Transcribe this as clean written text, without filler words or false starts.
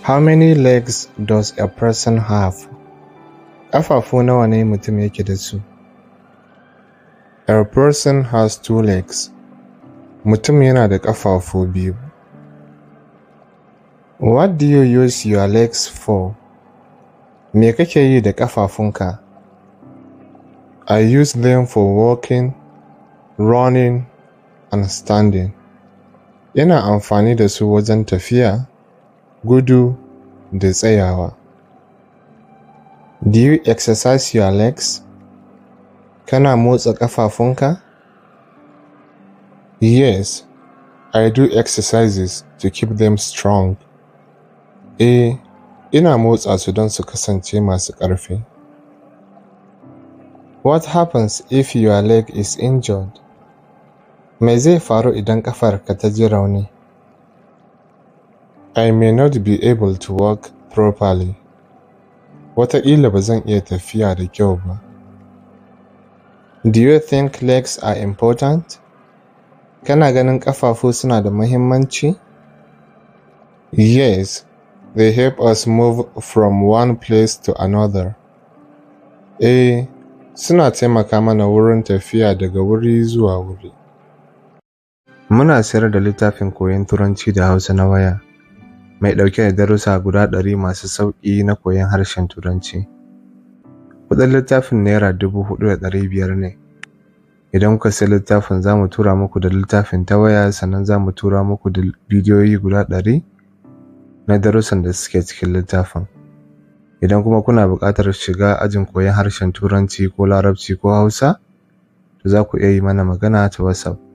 How many legs does a person have? Ƙafafu nawa ne mutum yake da su? A person has two legs. Mutum yana da ƙafafu biyu. What do you use your legs for? Me kake yi da ƙafafunka? I use them for walking, running, and standing. Ina amfani da su wajen tafiya, gudu, da tsayawa. Do you exercise your legs? Kana motsa ƙafafunka? Yes, I do exercises to keep them strong. Eh, ina motsa su don su kasance masu ƙarfi. What happens if your leg is injured? Me zai faru idan ƙafarka ta ji rauni? I may not be able to walk properly. Wataƙila ba zan iya tafiya da kyau ba. Do you think legs are important? Kana ganin ƙafafu suna da muhimmanci? Yes, they help us move from one place to another. Eh, suna taimaka mana wurin tafiya daga wuri zuwa wuri. Muna sayar da littafin koyon Turanci da Hausa na waya, mai ɗauke da darussa guda 100 masu sauƙi na koyon harshen Turanci. Kuɗin littafin ₦4,500 ne. Idan kuka sayi littafin, za mu tura muku da littafin ta waya, sannan za mu tura muku da bidiyoyi guda 100 na darussan da suke cikin littafin. Idan kuma kuna buƙatar shiga ajin koyon harshen Turanci ko Larabci ko Hausa, to za ku iya yi mana magana ta WhatsApp.